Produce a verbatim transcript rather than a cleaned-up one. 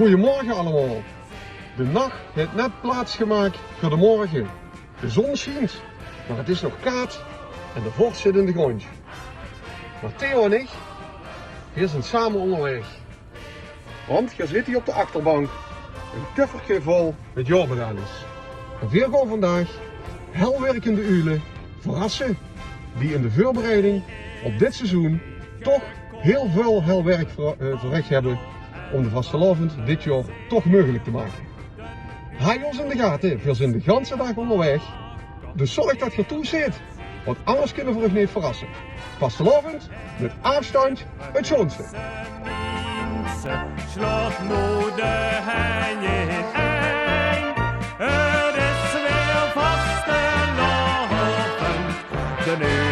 Gojemorge allemaol. De nach haet net plaats gemaak veur de morge. De zon sjient, mer 't is nog kaad en de vorst zit in de gróndj. Mer Theo en ich, veer zeen same óngerwaeg. Want geer zit hie op de achterbank, ein kufferke vol mit jaormedailles. En veer gaon vandaag helwerkende uule verrasse, die in de veurbereiding op dit seizoen toch hiel väöl helwerk ver-, eh, verrich höbbe óm de vastelaovend dit jaor toch meugelik te make. Haaj ós in de gate, veer zeen de ganse daag óngerwaeg. Dus zörg det geer thoes zit, want angers kinne veer uch neet verrasse. Vastelaovend mit aafstandj 't sjoonste. Slaot noe de henj in ein. 't Is weer vastelaovend. De